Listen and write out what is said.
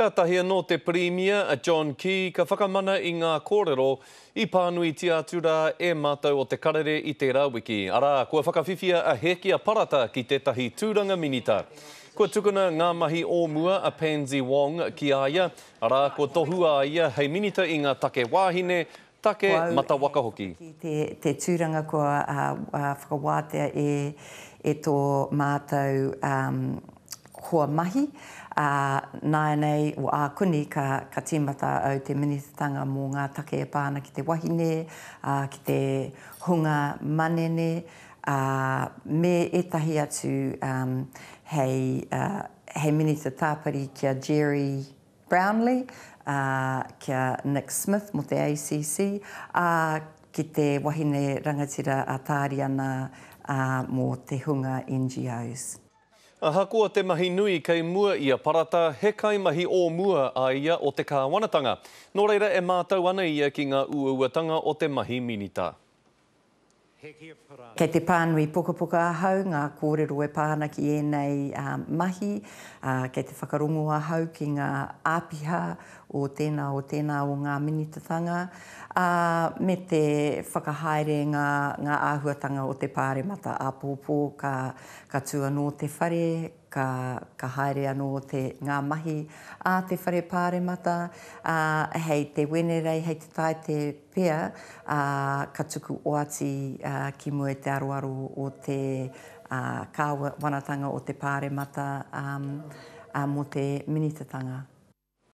Kātahi anō te Pirimia, a John Key, ka whakamana i ngā kōrero i pānuitia atu rā e mātou o Te Karere i tērā wiki. Arā, kua whakawhiwhia a Hēkia Parata ki tētahi tūranga minita. Kua tukuna ngā mahi o mua a Pansy Wong ki a ia, arā, kua tohua a ia hei minita i ngā take wāhine, take Ko au matawaka e hoki. whakakī te, te tūranga kua whakawātea e, e tō mātou hoa mahi, ā, nāianei o ākuni ka, ka tīmata au te minitatanga mō ngā take e pā ana ki te wahine, ā, ki te hunga manene, ā, me ētahi atu hei, hei minita tāpiri ki a Jerry Brownlee, ā, ki a Nick Smith mō te ACC, ā, ki te wahine rangatira a Tāriana, ā, mō te hunga NGOs. Ahakoa te mahi nui kei mua i a Parata, he kaimahi o mua a ia o te kāwanatanga. Nō reira e mātau ana ia ki ngā uauatanga o te mahi minita. Kei te pānui pukapuka ahau, ngā kōrero e pā ana ki ēnei mahi, ā, kei te whakarongo ahau ki ngā āpiha o tēnā, o tēnā o ngā minitatanga, ā, me te whakahaere ngā, ngā āhuatanga o te Pāremata āpōpō ka, ka tū anō te whare, ka, ka haere anō te, ngā mahi a te whare Pāremata, ā, hei te Wenerei, hei te Taite pea, ā, ka tuku oati ki mua i te aroaro o te Kāwanatanga o te Pāremata mō te minitatanga.